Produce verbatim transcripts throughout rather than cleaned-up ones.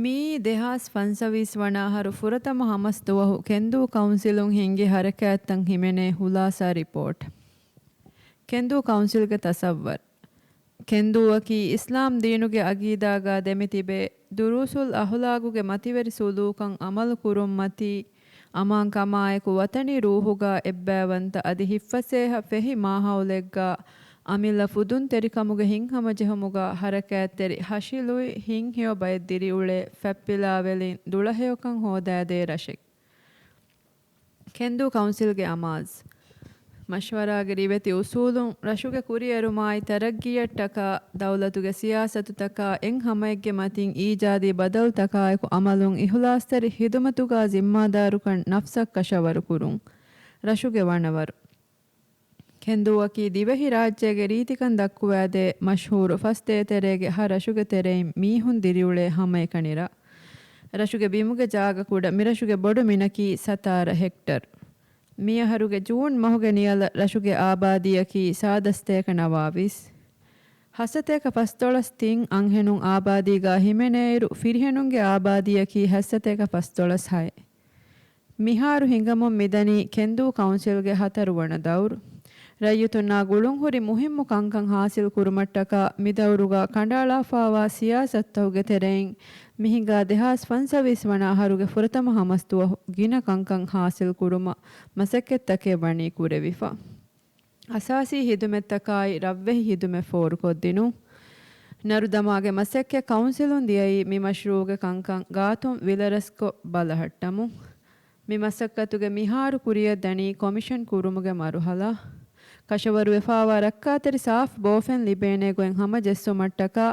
މިއީ ދެހާސް ފަންސަވީސް ވަނަ އަހަރު ފުރަތަމަ ހަމަސް ދުވަހު ކެންދޫ ކައުންސިލުން ހިންގި ހަރަކާތްތައް ހިމެނޭ ހުލާސާ ރިޕޯޓް. ކެންދޫ ކައުންސިލްގެ ތަސައްވަރު. ކެންދޫއަކީ އިސްލާމް ދީނުގެ އަގީދާގާ ދެމިތިބޭ، ދުރޫސުލް އަހުލާގުގެ މަތިވެރި ސުލޫކަށް އަމަލު ކުރުންމަތީ، އަމާންކަމާއެކު ވަތަނީ ރޫހުގާ އެއްބައިވަންތަ އަދި ހިއްފަސޭހަ ފެހި މާހައުލެއްގާ އަމިއްލަ ފުދުންތެރިކަމުގެ ހިތްހަމަޖެހުމުގާ ހަރަކާތްތެރި ހަށިލުއި ހިތްހެޔޮ ބައެއް ދިރިއުޅޭ ފަތްޕިލާވެލިން ދުޅަހެޔޮކަން ހޯދާދޭ ރަށެއް. ކެންދޫ ކައުންސިލްގެ އަމާޒް. މަޝްވަރާގެ ރިވެތި އުސޫލުން ރަށުގެ ކުރިއެރުމާއި ތަރައްގީއަށްޓަކާ، ދައުލަތުގެ ސިޔާސަތުތަކާ އެއް ހަމައެއްގެ މަތިން އީޖާދީ ބަދަލުތަކާއެކު އަމަލުން އިހުލާސްތެރި ހިދުމަތުގާ ޒިންމާދާރުކަން ނަފްސަށް ކަށަވަރުކުރުން. ރަށުގެ ވަނަވަރު. ކެންދޫއަކީ ދިވެހިރާއްޖޭގެ ރީތިކަން ދައްކުވާދޭ މަޝްހޫރު ފަސް ދޭތެރޭގެ ހަ ރަށުގެ ތެރެއިން މީހުން ދިރިއުޅޭ ހަމައެކަނި ރަށް. ރަށުގެ ބިމުގެ ޖާގަ ކުޑަ. މިރަށުގެ ބޮޑު މިނަކީ ސަތާރަ ހެކްޓަރު. މިއަހަރުގެ ޖޫން މަހުގެ ނިޔަލަށް ރަށުގެ އާބާދީއަކީ ސާދަސްތޭކަ ނަވާވީސް. ހަސަތޭކަ ފަސްދޮޅަސް ތިން އަންހެނުން އާބާދީގާ ހިމެނޭއިރު، ފިރިހެނުންގެ އާބާދީއަކީ ހަސަތޭކަ ފަސްދޮޅަސް ހައެއް. މިހާރު ހިނގަމުން މިދަނީ ކެންދޫ ކައުންސިލްގެ ހަތަރު ވަނަ ދައުރު. ރައްޔިތުންނާ ގުޅުންހުރި މުހިއްމު ކަންކަން ހާސިލް ކުރުމަށްޓަކާ މިދައުރުގާ ކަނޑައަޅާފާވާ ސިޔާސަތުތަކުގެ ތެރެއިން މިހިނގާ ދެހާސް ފަންސަވީސް ވަނަ އަހަރުގެ ފުރަތަމަ ހަމަސްދުވަހު ގިނަ ކަންކަން ހާސިލް ކުރުމަށް މަސައްކަތްތަކެއް ވަނީ ކުރެވިފަ. އަސާސީ ހިދުމަތްތަކާއި ރަށްވެހި ހިދުމަތް ފޯރުކޮށްދިނުން. ނަރުދަމާގެ މަސައްކަތް ކައުންސިލުން ދިޔައީ މި މަޝްރޫޢުގެ ކަންކަން ގާތުން ވިލަރަސްކޮށް ބަލަހައްޓަމުން. މި މަސައްކަތުގެ މިހާރު ކުރިއަށްދަނީ ކޮމިޝަން ކުރުމުގެ މަރުހަލާ. ކަށަވަރުވެފާވާ ރައްކާތެރި ސާފް ބޯފެން ލިބޭނޭ ގޮތް ހަމަޖެއްސުމަށްޓަކާ،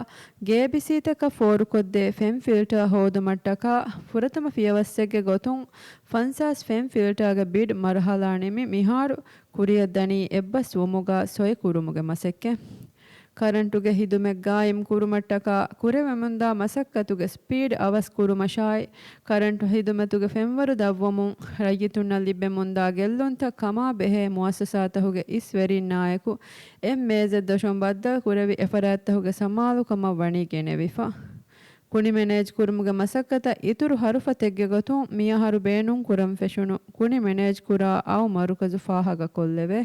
ގޭބިސީތަކަށް ފޯރުކޮށްދޭ ފެން ފިލްޓާ ހޯދުމަށްޓަކާ، ފުރަތަމަ ފިޔަވައްސެއްގެ ގޮތުން ފަންސާސް ފެން ފިލްޓާގެ ބިޑް މަރުހަލާ ނިމި މިހާރު ކުރިއަށްދަނީ އެއްބަސްވުމުގަ ސޮއި ކުރުމުގެ މަސައްކަތް. ކަރަންޓުގެ ހިދުމަތް ގާއިމް ކުރުމަށްޓަކާ ކުރެވެމުންދާ މަސައްކަތުގެ ސްޕީޑް އަވަސް ކުރުމަށާއި، ކަރަންޓު ހިދުމަތުގެ ފެންވަރު ދަށްވަމުން ރައްޔިތުންނަށް ލިބެމުންދާ ގެއްލުންތައް ކަމާ ބެހޭ މުއައްސަސާތަކުގެ އިސްވެރިންނާއެކު އެއް މޭޒެއް ދޮށުން ބައްދަލު ކުރެވި އެފަރާތްތަކުގެ ސަމާލުކަމަށް ވަނީ ގެނެވިފަ. ކުނި މެނޭޖް ކުރުމުގެ މަސައްކަތަށް އިތުރު ހަރުފަތެއްގެ ގޮތުން މިއަހަރު ބޭނުން ކުރަން ފެށުނު ކުނި މެނޭޖް ކުރާ އައު މަރުކަޒު ފާހަގަކޮށްލެވޭ.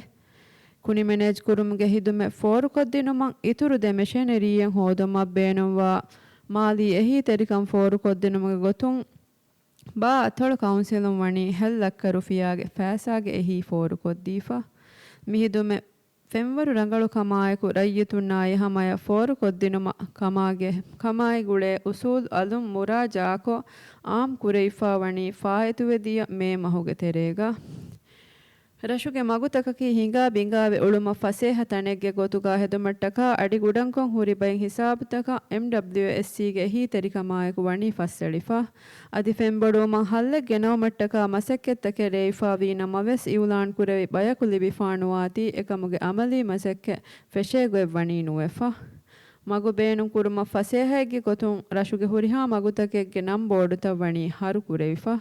ކުނި މެނޭޖް ކުރުމުގެ ހިދުމަތް ފޯރުކޮށްދިނުމަށް އިތުރު ދެ މެޝިނަރީއެއް ހޯދުމަށް ބޭނުންވާ މާލީ އެހީތެރިކަން ފޯރުކޮށްދިނުމުގެ ގޮތުން ބާ އަތޮޅު ކައުންސިލުން ވަނީ ހަތް ލައްކަ ރުފިޔާގެ ފައިސާގެ އެހީ ފޯރުކޮށްދީފަ. މި ހިދުމަތް ފެންވަރު ރަނގަޅު ކަމާއެކު ރައްޔިތުންނާއި ހަމަޔަށް ފޯރުކޮށްދިނުމަށް ކަމާގެ، ކަމާއި ގުޅޭ އުސޫލު އަލުން މުރާޖާކޮށް އާއްމު ކުރެވިފާ ވަނީ ފާއިތުވެދިޔަ މޭ މަހުގެ ތެރޭގަ. ރަށުގެ މަގުތަކަކީ ހިނގާ ބިނގާވެ އުޅުމަށް ފަސޭހަ ތަނެއްގެ ގޮތުގާ ހެދުމަށްޓަކާ އަޑި ގުޑަންކޮށް ހުރި ބައެއް ހިސާބުތަކަށް އެމްޑަބްލިއުއެސްސީގެ އެހީތެރިކަމާއެކު ވަނީ ފައްސެޅިފަ. އަދި ފެންބޮޑުވުމަށް ހައްލެއް ގެނައުމަށްޓަކާ މަސައްކަތްތަކެއް ރޭވިފާވީ ނަމަވެސް އިއުލާންކުރެވި ބަޔަކު ލިބިފާނުވާތީ އެކަމުގެ އަމަލީ މަސައްކަތް ފެށޭ ގޮތް ވަނީ ނުވެފަ. މަގު ބޭނުން ކުރުމަށް ފަސޭހައެއްގެ ގޮތުން ރަށުގެ ހުރިހާ މަގުތަކެއްގެ ނަން ބޯޑުތައް ވަނީ ހަރު ކުރެވިފަ.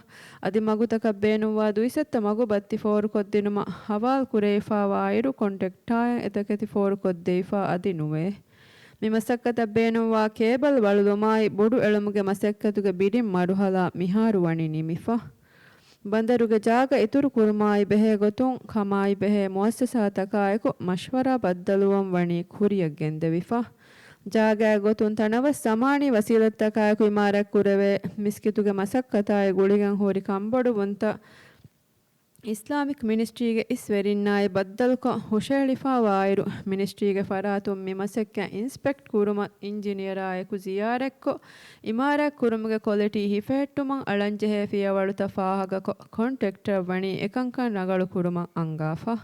އަދި މަގުތަކަށް ބޭނުންވާ ދުއިސައްތަ މަގު ބައްތި ފޯރުކޮށްދިނުމަށް ހަވާލު ކުރެވިފާވާއިރު ކޮންޓްރެކްޓާއިން އެތަކެތި ފޯރުކޮށްދެވިފަ އަދި ނުވޭ. މި މަސައްކަތަށް ބޭނުންވާ ކޭބަލް ވަޅުލުމާއި ބޮޑު އެޅުމުގެ މަސައްކަތުގެ ބިޑިން މަރުހަލާ މިހާރު ވަނީ ނިމިފަ. ބަނދަރުގެ ޖާގަ އިތުރު ކުރުމާއި ބެހޭ ގޮތުން ކަމާއި ބެހޭ މުއައްސަސާތަކާއެކު މަޝްވަރާ ބައްދަލުވަން ވަނީ ކުރިއަށް ގެންދެވިފަ. ޖާގައިގެ ގޮތުން ތަނަވަސް ޒަމާނީ ވަސީލަތްތަކާއެކު އިމާރާތް ކުރެވޭ މިސްކިތުގެ މަސައްކަތާއި ގުޅިގެން ހުރި ކަންބޮޑުވުންތައް އިސްލާމިކް މިނިސްޓްރީގެ އިސްވެރިންނާއި ބައްދަލުކޮށް ހުށަހެޅިފާވާއިރު، މިނިސްޓްރީގެ ފަރާތުން މި މަސައްކަތް އިންސްޕެކްޓް ކުރުމަށް އިންޖިނިއަރާއެކު ޒިޔާރަތްކޮށް، އިމާރާތް ކުރުމުގެ ކޮލިޓީ ހިފެހެއްޓުމަށް އަޅަންޖެހޭ ފިޔަވަޅުތައް ފާހަގަކޮށް، ކޮންޓްރެކްޓަރަށް ވަނީ އެކަންކަން ރަނގަޅު ކުރުމަށް އަންގާފަ.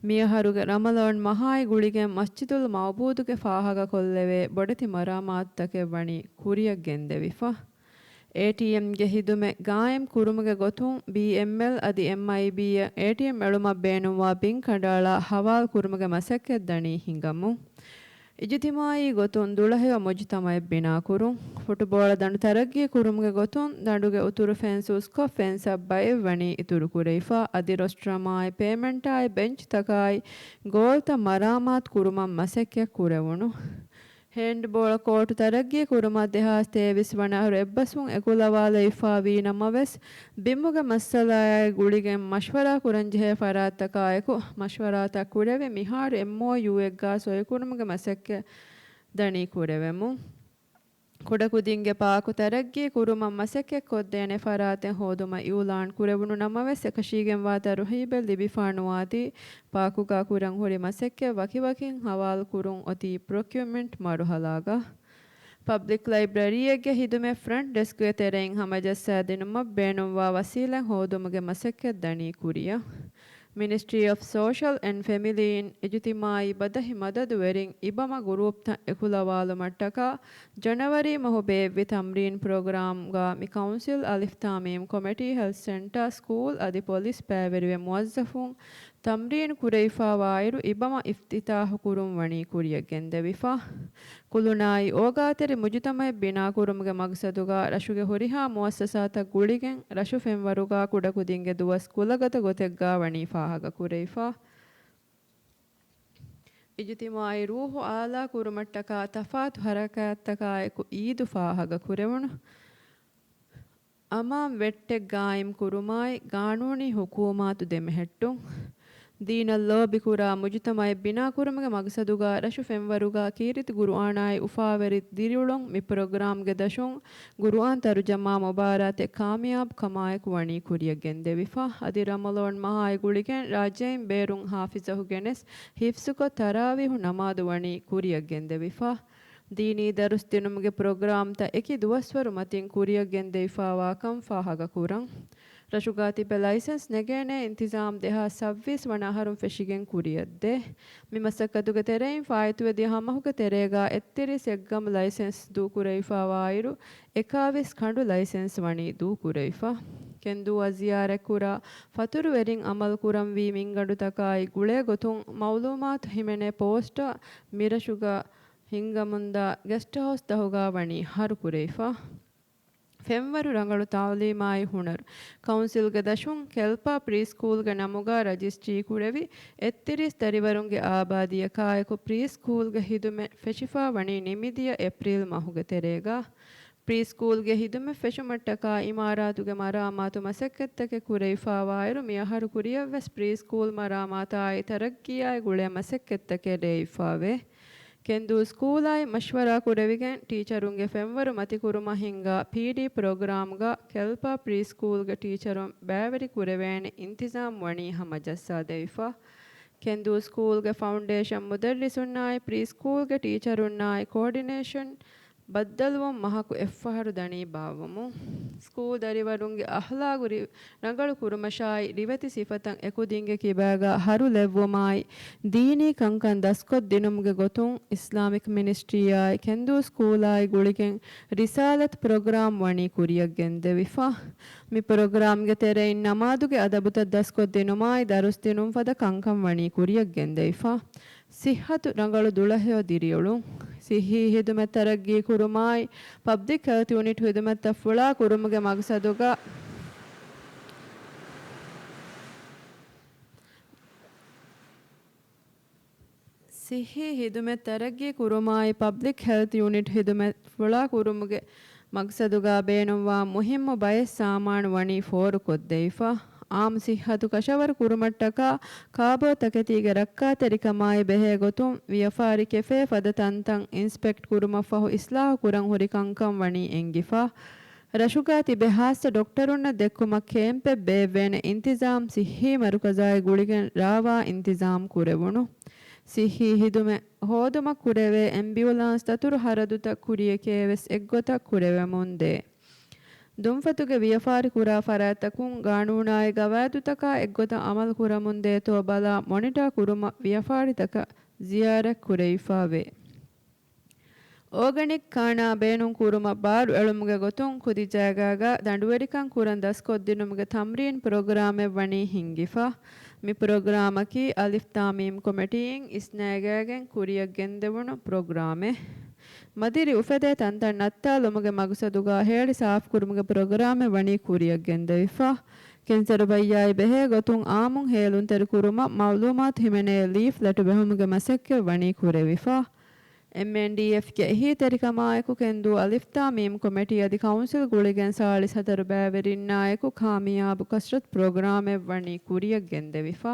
މިއަހަރުގެ ރަމަޟާން މަހާއި ގުޅިގެން މަސްޖިދުލް މައުބޫދުގެ ފާހަގަކޮށްލެވޭ ބޮޑެތި މަރާމާތުތަކެއް ވަނީ ކުރިއަށް ގެންދެވިފަ. އޭޓީއެމްގެ ހިދުމަތް ގާއިމް ކުރުމުގެ ގޮތުން ބީއެމްއެލް އަދި އެމްއައިބީއަށް އޭޓީއެމް އެޅުމަށް ބޭނުންވާ ބިން ކަނޑައަޅާ ހަވާލު ކުރުމުގެ މަސައްކަތް ދަނީ ހިނގަމުން. އިޖުތިމާއީ ގޮތުން ދުޅަހެޔޮ މުޖުތަމައެއް ބިނާކުރުން. ފުޓުބޯޅަ ދަނޑު ތަރައްގީ ކުރުމުގެ ގޮތުން ދަނޑުގެ އުތުރު ފެންސް އުސްކޮށް ފެންސަށް ބައެއް ވަނީ އިތުރު ކުރެވިފަ. އަދި ރޮސްޓްރަމާއި ޕޭމެންޓާއި ބެންޗްތަކާއި ގޯލްތައް މަރާމާތު ކުރުމަށް މަސައްކަތް ކުރެވުނު. ހޭންޑްބޯޅަ ކޯޓު ތަރައްގީ ކުރުމަށް ދެހާސް ތޭވީސް ވަނަ އަހަރު އެއްބަސްވުން އެކުލަވާލައިފާވީ ނަމަވެސް، ބިމުގެ މައްސަލާއާއި ގުޅިގެން މަޝްވަރާ ކުރަންޖެހޭ ފަރާތްތަކާއެކު މަޝްވަރާތައް ކުރެވި، މިހާރު އެމްއޯޔޫއެއްގާ ސޮއިކުރުމުގެ މަސައްކަތް ދަނީ ކުރެވެމުން. ކުޑަކުދިންގެ ޕާކު ތަރައްގީ ކުރުމަށް މަސައްކަތްކޮށްދޭނެ ފަރާތެއް ހޯދުމަށް އިއުލާން ކުރެވުނު ނަމަވެސް، އެކަށީގެންވާ ތަރުހީބެއް ލިބިފާ ނުވާތީ، ޕާކުގާ ކުރަން ހުރި މަސައްކަތް ވަކިވަކިން ހަވާލުކުރުން އޮތީ ޕްރޮކިއުމަންޓް މަރުހަލާގަ. ޕަބްލިކް ލައިބްރަރީއެއްގެ ހިދުމަތް ފްރަންޓް ޑެސްކްގެ ތެރެއިން ހަމަޖައްސާދިނުމަށް ބޭނުންވާ ވަސީލަތް ހޯދުމުގެ މަސައްކަތް ދަނީ ކުރިއަށް. މިނިސްޓްރީ އޮފް ސޯޝަލް އެންޑް ފެމިލީއިން އިޖުތިމާއީ ބަދަހި މަދަދުވެރިން އިބަމަ ގުރޫޕްތައް އެކުލަވާލުމަށްޓަކާ ޖަނަވަރީ މަހު ބޭއްވި ތަމްރީން ޕްރޮގްރާމްގަ މި ކައުންސިލް، އަލިފް ތާމީމް ކޮމިޓީ، ހެލްތް ސެންޓާ، ސްކޫލް އަދި ޕޮލިސް ބައިވެރިވެ މުވައްޒަފުން ތަމްރީން ކުރެވިފާވާއިރު، އިބަމަ އިފްތިތާހު ކުރުން ވަނީ ކުރިއަށް ގެންދެވިފަ. ކުލުނާއި އޯގާތެރި މުޖުތަމައެއް ބިނާކުރުމުގެ މަގްސަދުގަ ރަށުގެ ހުރިހާ މުއައްސަސާތައް ގުޅިގެން، ރަށު ފެންވަރުގަ ކުޑަކުދިންގެ ދުވަސް ކުލަގަދަ ގޮތެއްގަ ވަނީ ފާހަގަކުރެވިފަ. އިޖުތިމާއީ ރޫހު އާލާ ކުރުމަށްޓަކާ ތަފާތު ހަރަކާތްތަކާއެކު އީދު ފާހަގަކުރެވުނު. އަމާން ވެއްޓެއް ގާއިމް ކުރުމާއި، ގާނޫނީ ހުކޫމާތު ދެމެހެއްޓުން. ދީނަށް ލޯބިކުރާ މުޖުތަމައެއް ބިނާކުރުމުގެ މަގްސަދުގަ ރަށު ފެންވަރުގަ ކީރިތި ގުރުއާނާއި އުފާވެރި ދިރިއުޅުން މި ޕްރޮގްރާމްގެ ދަށުން ގުރުއާން ތަރުޖަމާ މުބާރާތެއް ކާމިޔާބު ކަމާއެކު ވަނީ ކުރިއަށް ގެންދެވިފަ. އަދި ރަމަޟާން މަހާއި ގުޅިގެން ރާއްޖެއިން ބޭރުން ހާފިޒަހު ގެނެސް ހިފްޒުކޮށް ތަރާވީހު ނަމާދު ވަނީ ކުރިއަށް ގެންދެވިފަ. ދީނީ ދަރުސް ދިނުމުގެ ޕްރޮގްރާމްތައް އެކި ދުވަސްވަރު މަތިން ކުރިއަށް ގެންދެވިފާވާކަން ފާހަގަކުރަން. ރަށުގާ ތިބެ ލައިސަންސް ނެގޭނޭ އިންތިޒާމް ދެހާސް ސައްވީސް ވަނަ އަހަރުން ފެށިގެން ކުރިއަށްދޭ. މި މަސައްކަތުގެ ތެރެއިން ފާއިތުވެ ދިޔަ ހަމަހުގެ ތެރޭގަ އެއްތިރީސް އެއްގަމު ލައިސަންސް ދޫކުރެވިފާވާއިރު، އެކާވީސް ކަނޑު ލައިސަންސް ވަނީ ދޫކުރެވިފަ. ކެންދޫއަށް ޒިޔާރަތްކުރާ ފަތުރުވެރިން އަމަލުކުރަންވީ މިންގަނޑުތަކާއި ގުޅޭގޮތުން މައުލޫމާތު ހިމެނޭ ޕޯސްޓަރ މިރަށުގަ ހިންގަމުންދާ ގެސްޓްހައުސްތަހުގަ ވަނީ ހަރުކުރެވިފަ. ފެންވަރު ރަނގަޅު ތައުލީމާއި ހުނަރު ކައުންސިލްގެ ދަށުން ކެލްޕާ ޕްރީސްކޫލްގެ ނަމުގަ ރަޖިސްޓްރީ ކުރެވި، އެއްތިރީސް ދަރިވަރުންގެ އާބާދީއަކާއެކު ޕްރީސްކޫލްގެ ހިދުމަތް ފެށިފާ ވަނީ ނިމިދިޔަ އޭޕްރީލް މަހުގެ ތެރޭގަ. ޕްރީސްކޫލްގެ ހިދުމަތް ފެށުމަށްޓަކާ އިމާރާތުގެ މަރާމާތު މަސައްކަތްތަކެއް ކުރެވިފާވާއިރު، މިއަހަރު ކުރިއަށްވެސް ޕްރީސްކޫލް މަރާމާތާއި ތަރައްގީއާއި ގުޅޭ މަސައްކަތްތަކެއް ރޭވިފާވޭ. ކެންދޫ ސްކޫލާއި މަޝްވަރާ ކުރެވިގެން، ޓީޗަރުންގެ ފެންވަރު މަތިކުރުމަށް ހިންގާ ޕީޑީ ޕްރޮގްރާމްގަ ކެލްޕާ ޕްރީސްކޫލްގެ ޓީޗަރުން ބައިވެރި ކުރެވޭނެ އިންތިޒާމް ވަނީ ހަމަޖައްސާދެވިފަ. ކެންދޫ ސްކޫލްގެ ފައުންޑޭޝަން މުދައްރިސުންނާއި ޕްރީސްކޫލްގެ ޓީޗަރުންނާއި ކޯޑިނޭޝަން ބައްދަލުވުން މަހަކު އެއްފަހަރު ދަނީ ބާއްވަމުން. ސްކޫލް ދަރިވަރުންގެ އަހްލާގު ރި-، ރަނގަޅު ކުރުމަށާއި، ރިވެތި ސިފަތައް އެކުދިންގެ ކިބާގަ ހަރު ލެއްވުމާއި، ދީނީ ކަންކަން ދަސްކޮށްދިނުމުގެ ގޮތުން، އިސްލާމިކް މިނިސްޓްރީއާއި ކެންދޫ ސްކޫލާއި ގުޅިގެން ރިސާލަތު ޕްރޮގްރާމް ވަނީ ކުރިއަށް ގެންދެވިފަ. މި ޕްރޮގްރާމްގެ ތެރެއިން ނަމާދުގެ އަދަބުތައް ދަސްކޮށްދިނުމާއި، ދަރުސްދިނުން ފަދަ ކަންކަން ވަނީ ކުރިއަށް ގެންދެވިފަ. ސިއްހަތު ރަނގަޅު ދުޅަހެޔޮ ދިރިއުޅުން. ސިއްހީ ހިދުމަތް ތަރައްގީ ކުރުމާއި، ޕަބްލިކް ހެލްތް ޔުނިޓް ހިދުމަތްތައް ފުޅާ ކުރުމުގެ މަގްސަދުގަ، ސިއްހީ ހިދުމަތް ތަރައްގީ ކުރުމާއި، ޕަބްލިކް ހެލްތް ޔުނިޓް ހިދުމަތް ފުޅާ ކުރުމުގެ މަގްސަދުގަ ބޭނުންވާ މުހިއްމު ބައެއް ސާމާނު ވަނީ ފޯރުކޮށްދެވިފަ. އާއްމު ސިއްހަތު ކަށަވަރު ކުރުމަށްޓަކާ، ކާބޯތަކެތީގެ ރައްކާތެރިކަމާއި ބެހޭ ގޮތުން، ވިޔަފާރި ކެފޭ ފަދަ ތަންތަން އިންސްޕެކްޓް ކުރުމަށްފަހު، އިސްލާހު ކުރަން ހުރި ކަންކަން ވަނީ އެންގިފަ. ރަށުގަ ތިބެ ހާއްސަ ޑޮކްޓަރުންނަށް ދެއްކުމަށް ކޭމްޕެއް ބޭއްވޭނެ އިންތިޒާމް ސިއްހީ މަރުކަޒާއި ގުޅިގެން ރާވާ އިންތިޒާމް ކުރެވުނު. ސިއްހީ ހިދުމަތް ހޯދުމަށް ކުރެވޭ އެމްބިއުލާންސް ދަތުރު ހަރަދުތައް ކުރިޔަކޭވެސް އެއްގޮތަށް ކުރެވެމުންދޭ. ދުންފަތުގެ ވިޔަފާރި ކުރާ ފަރާތްތަކުން ގާނޫނާއި ގަވާއިދުތަކާ އެއްގޮތަށް އަމަލު ކުރަމުންދޭތޯ ބަލާ މޮނިޓާ ކުރުމަށް ވިޔަފާރިތަކަށް ޒިޔާރަތް ކުރެވިފާވޭ. އޯގަނިކް ކާނާ ބޭނުން ކުރުމަށް ބާރު އެޅުމުގެ ގޮތުން ކުދި ޖައިގާގަ ދަނޑުވެރިކަން ކުރަން ދަސްކޮށްދިނުމުގެ ތަމްރީން ޕްރޮގްރާމެއް ވަނީ ހިންގިފަ. މި ޕްރޮގްރާމަކީ އަލިފް ތާމީމް ކޮމިޓީއިން އިސްނައިގައިގެން ކުރިއަށް ގެންދެވުނު ޕްރޮގްރާމެއް. މަދިރި އުފެދޭ ތަންތަން ނައްތާލުމުގެ މަގުސަދުގަ ހޭޅި ސާފުކުރުމުގެ ޕްރޮގްރާމެއް ވަނީ ކުރިއަށް ގެންދެވިފަ. ކެންސަރު ބައްޔާއި ބެހޭ ގޮތުން އާއްމުން ހޭލުންތެރި ކުރުމަށް މައުލޫމާތު ހިމެނޭ ލީފްލެޓު ބެހުމުގެ މަސައްކަތް ވަނީ ކުރެވިފަ. އެމްއެންޑީއެފްގެ އެހީތެރިކަމާއެކު ކެންދޫ އަލިފްތާ މީމް ކޮމެޓީ އަދި ކައުންސިލް ގުޅިގެން ސާޅީސް ހަތަރު ބައިވެރިންނާއެކު ކާމިޔާބު ކަސްރަތު ޕްރޮގްރާމެއް ވަނީ ކުރިޔަށް ގެންދެވިފަ.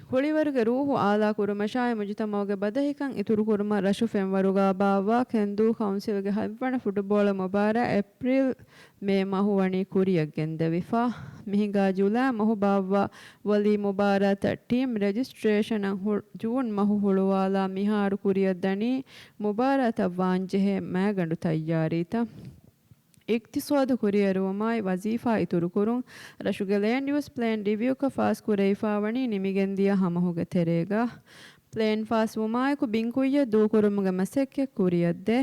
ކުޅިވަރުގެ ރޫހު އާލާ ކުރުމަށާއި މުޖުތަމަޢުގެ ބަދަހިކަން އިތުރުކުރުމަށް ރަށު ފެންވަރުގާ ބާއްވާ ކެންދޫ ކައުންސިލްގެ ހަތްވަނަ ފުޓުބޯޅަ މުބާރާތް އޭޕްރީލް މޭ މަހު ވަނީ ކުރިޔަށް ގެންދެވިފަ. މިހިނގާ ޖުލައި މަހު ބާއްވާ ވޮލީ މުބާރާތަށް ޓީމް ރެޖިސްޓްރޭޝަނަށް ހު-، ޖޫން މަހު ހުޅުވާލާ މިހާރު ކުރިޔަށްދަނީ މުބާރާތަށް ވާންޖެހޭ މައިގަނޑު ތައްޔާރީތައް. އިޤްތިޞާދު ކުރިއެރުވުމާއި ވަޒީފާ އިތުރުކުރުން، ރަށުގެ ލޭންޑް ޔޫސް ޕްލޭން ރިވިއުކަށް ފާސްކުރެވިފާވަނީ ނިމިގެންދިޔަ ހަމަހުގެ ތެރޭގަ. ޕްލޭން ފާސްވުމާއެކު ބިން ކުއްޔަށް ދޫކުރުމުގެ މަސައްކަތް ކުރިޔަށްދޭ.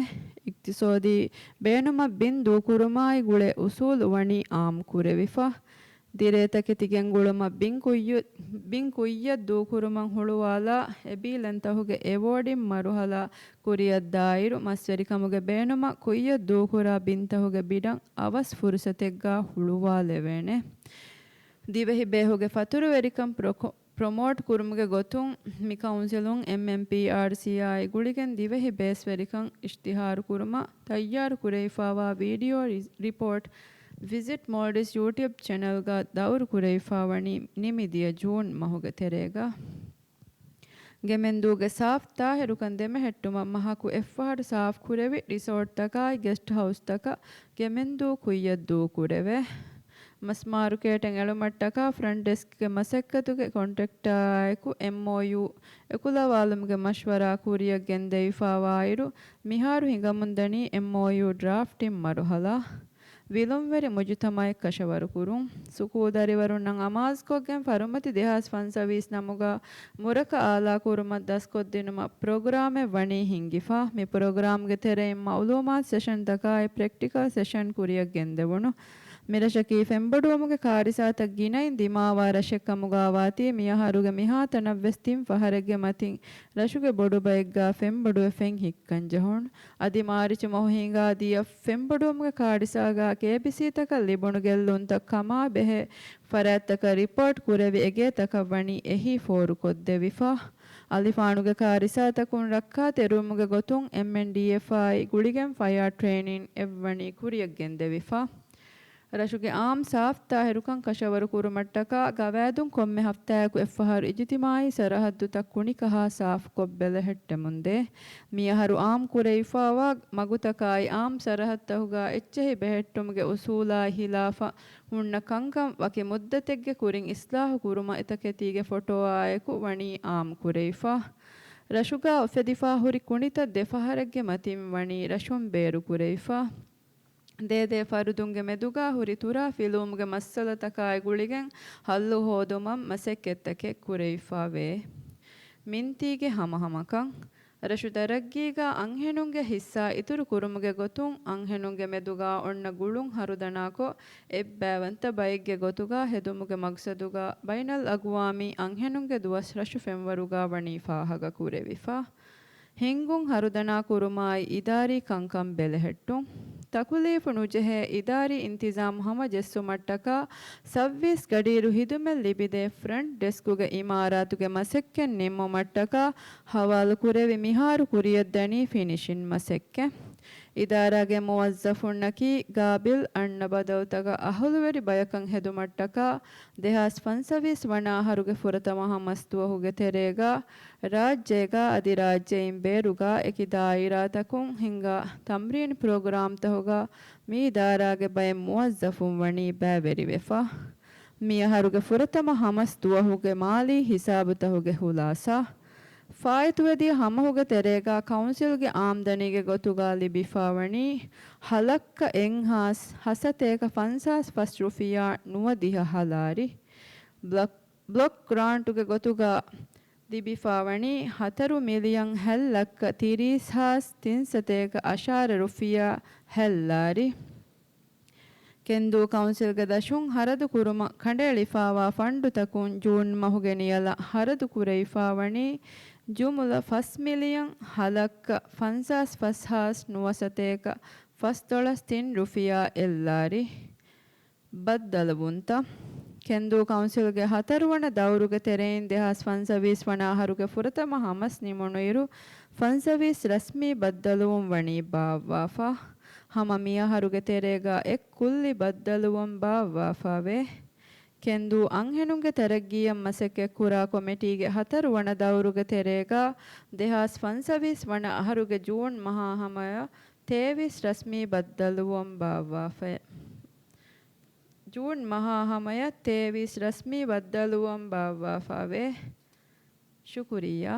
އިޤްތިޞާދީ ބޭނުމަށް ބިން ދޫކުރުމާއި ގުޅޭ އުސޫލު ވަނީ އާއްމު ކުރެވިފަ. ދިރޭތަކެތި ގެންގުޅުމަށް ބިން ކުއްޔު-، ބިން ކުއްޔަށް ދޫކުރުމަށް ހުޅުވާލާ އެބީލަންތަހުގެ އެވޯޑިން މަރުހަލާ ކުރިޔަށްދާއިރު، މަސްވެރިކަމުގެ ބޭނުމަށް ކުއްޔަށް ދޫކުރާ ބިންތަހުގެ ބިޑަށް އަވަސް ފުރުސަތެއްގާ ހުޅުވާލެވޭނެ. ދިވެހި ބޭހުގެ ފަތުރުވެރިކަން ޕްރޮކޮ-، ޕްރޮމޯޓް ކުރުމުގެ ގޮތުން މި ކައުންސިލުން އެމްއެމްޕީއާރްސީއާއި ގުޅިގެން ދިވެހި ބޭސްވެރިކަން އިޝްތިހާރު ކުރުމަށް ތައްޔާރު ކުރެވިފާވާ ވީޑިއޯ ރި-، ރިޕޯޓް ވިޒިޓް މޯލްޑިވްސް ޔޫޓިއުބް ޗެނަލްގަ ދައުރު ކުރެވިފާވަނީ ނިމިދިޔަ ޖޫން މަހުގެ ތެރޭގަ. ގެމެންދޫގެ ސާފް ތާހިރުކަން ދެމެހެއްޓުމަށް މަހަކު އެއްފަހަރު ސާފް ކުރެވި ރިސޯޓްތަކާއި ގެސްޓް ހައުސްތަކަށް ގެމެންދޫ ކުއްޔަށް ދޫކުރެވޭ. މަސް މާރުކޭޓެއް އެޅުމަށްޓަކާ ފްރަންޓް ޑެސްކްގެ މަސައްކަތުގެ ކޮންޓްރެކްޓާއާއެކު އެމްއޯޔޫ އެކުލަވާލުމުގެ މަޝްވަރާ ކުރިޔަށް ގެންދެވިފާވާއިރު، މިހާރު ހިނގަމުންދަނީ އެމްއޯޔޫ ޑްރާފްޓިން މަރުހަލާ. ވިލުންވެރި މުޖުތަމަޢެއް ކަށަވަރުކުރުން. ސުކޫލް ދަރިވަރުންނަށް އަމާޒުކޮށްގެން ފަރުމަތި ދެހާސް ފަންސަވީސް ނަމުގަ މުރަކަ އާލާކުރުމަށް ދަސްކޮށްދިނުމަށް ޕްރޮގްރާމެއް ވަނީ ހިންގިފަ. މި ޕްރޮގްރާމްގެ ތެރެއިން މަޢުލޫމާތު ސެޝަންތަކާއި ޕްރެކްޓިކަލް ސެޝަން ކުރިޔަށް ގެންދެވުނު. މިރަށަކީ ފެންބޮޑުވުމުގެ ކާރިސާތައް ގިނައިން ދިމާވާ ރަށެއް ކަމުގާވާތީ، މިއަހަރުގެ މިހާތަނަށްވެސް ތިން ފަހަރެއްގެ މަތިން ރަށުގެ ބޮޑުބައެއްގާ ފެންބޮޑުވެފައިން ހިއްކަން ޖެހުނު. އަދި މާރިޗު މަހު ހިނގާ ދިޔަ ފެންބޮޑުވުމުގެ ކާރިސާގާ ކޭބިސީތަކަށް ލިބުނު ގެއްލުންތައް ކަމާ ބެހޭ ފަރާތްތަކަށް ރިޕޯޓް ކުރެވި އެގޭތަކަށް ވަނީ އެހީ ފޯރުކޮށްދެވިފަ. އަލިފާނުގެ ކާރިސާތަކުން ރައްކާތެރިވުމުގެ ގޮތުން އެމްއެންޑީއެފްއާއި ގުޅިގެން ފަޔާ ޓްރޭނިން އެއްވަނީ ކުރިޔަށް ގެންދެވިފަ. ރަށުގެ އާއްމު ސާފް ތާހިރުކަން ކަށަވަރު ކުރުމަށްޓަކާ ގަވާއިދުން ކޮންމެ ހަފްތާއަކު އެއްފަހަރު އިޖުތިމާޢީ ސަރަހައްދުތައް ކުނިކަހާ ސާފްކޮށް ބެލެހެއްޓެމުންދޭ. މިއަހަރު އާއްމު ކުރެވިފާވާ މަގުތަކާއި އާއްމު ސަރަހައްދުތަކުގާ އެއްޗެހި ބެހެއްޓުމުގެ އުސޫލާއި ހިލާފަށް ހުންނަ ކަންކަން ވަކި މުއްދަތެއްގެ ކުރިން އިސްލާހު ކުރުމަށް އެތަކެތީގެ ފޮޓޯއާއެކު ވަނީ އާއްމު ކުރެވިފަ. ރަށުގާ އުފެދިފާ ހުރި ކުނިތައް ދެ ފަހަރެއްގެ މަތިން ވަނީ ރަށުން ބޭރު ކުރެވިފަ. ދޭދޭ ފަރުދުންގެ މެދުގާ ހުރި ތުރާ ފިލުވުމުގެ މައްސަލަތަކާއި ގުޅިގެން ހައްލު ހޯދުމަށް މަސައްކަތްތަކެއް ކުރެވިފަ ވޭ. މިންތީގެ ހަމަހަމަކަން. ރަށު ތަރައްގީގާ އަންހެނުންގެ ހިއްސާ އިތުރު ކުރުމުގެ ގޮތުން އަންހެނުންގެ މެދުގާ އޮންނަ ގުޅުން ހަރުދަނާކޮށް، އެއްބައިވަންތަ ބައެއްގެ ގޮތުގާ ހެދުމުގެ މަގްސަދުގާ ބައިނަލްއަގްވާމީ އަންހެނުންގެ ދުވަސް ރަށު ފެންވަރުގާ ވަނީ ފާހަގަ ކުރެވިފަ. ހިންގުން ހަރުދަނާ ކުރުމާއި އިދާރީ ކަންކަން ބެލެހެއްޓުން. ތަކުލީފު ނުޖެހޭ އިދާރީ އިންތިޒާމް ހަމަޖެއްސުމަށްޓަކާ ސައުވީސް ގަޑިއިރު ހިދުމަތް ލިބިދޭ ފްރަންޓް ޑެސްކުގެ އިމާރާތުގެ މަސައްކަތް ނިންމުމަށްޓަކާ ހަވާލު ކުރެވި މިހާރު ކުރިޔަށްދަނީ ފިނިޝިން މަސައްކަތް. އިދާރާގެ މުވައްޒަފުންނަކީ ގާބިލް އަންނަ ބަދަލުތަކަށް އަހުލުވެރި ބަޔަކަށް ހެދުމަށްޓަކާ ދެހާސް ފަންސަވީސް ވަނަ އަހަރުގެ ފުރަތަމަ ހަމަސްދުވަހުގެ ތެރޭގާ ރާއްޖޭގާ އަދި ރާއްޖެއިން ބޭރުގާ އެކި ދާއިރާތަކުން ހިންގާ ތަމްރީން ޕްރޮގްރާމްތަހުގާ މި އިދާރާގެ ބައެއް މުވައްޒަފުން ވަނީ ބައިވެރިވެފަ. މި އަހަރުގެ ފުރަތަމަ ހަމަސް ދުވަހުގެ މާލީ ހިސާބުތަހުގެ ހުލާސާ. ފާއިތުވެދިޔަ ހަމަހުގެ ތެރޭގާ ކައުންސިލްގެ އާމްދަނީގެ ގޮތުގާ ލިބިފާވަނީ ހަލައްކަ އެއްހާސް ހަސަތޭކަ ފަންސާސް ފަސް ރުފިޔާ ނުވަދިހަ ހަލާރި. ބްލޮކް، ބްލޮކް ގްރާންޓުގެ ގޮތުގާ ލިބިފާވަނީ ހަތަރު މިލިއަން ހަތް ލައްކަ ތިރީސް ހާސް ތިންސަތޭކަ އަށާރަ ރުފިޔާ ހަލާރި. ކެންދޫ ކައުންސިލްގެ ދަށުން ހަރަދު ކުރުމަށް ކަނޑައެޅިފާވާ ފަންޑުތަކުން ޖޫން މަހުގެ ނިޔަލަށް ހަރަދު ކުރެވިފާވަނީ ޖުމުލަ ފަސް މިލިއަން ހަ ލައްކަ ފަންސާސް ފަސް ހާސް ނުވަސަތޭކަ ފަސްދޮޅަސް ތިން ރުފިޔާ އެއްލާރި. ބައްދަލުވުންތައް. ކެންދޫ ކައުންސިލްގެ ހަތަރުވަނަ ދައުރުގެ ތެރެއިން ދެހާސް ފަންސަވީސް ވަނަ އަހަރުގެ ފުރަތަމަ ހަމަސް ނިމުނުއިރު، ފަންސަވީސް ރަސްމީ ބައްދަލުވުން ވަނީ ބާއްވާފަ. ހަމަ މިއަހަރުގެ ތެރޭގަ އެއް ކުއްލި ބައްދަލުވުން ބާއްވާފަވޭ. ކެންދޫ އަންހެނުންގެ ތަރައްގީއަށް މަސައްކަތްކުރާ ކޮމިޓީގެ ހަތަރުވަނަ ދައުރުގެ ތެރޭގަ ދެހާސް ފަންސަވީސް ވަނަ އަހަރުގެ ޖޫން މަހާ ހަމަޔަށް ތޭވީސް ރަސްމީ ބައްދަލުވުން ބާއްވާފައެވެ. ޖޫން މަހާ ހަމަޔަށް ތޭވީސް ރަސްމީ ބައްދަލުވުން ބާއްވާފަވޭ. ޝުކުރިއްޔާ.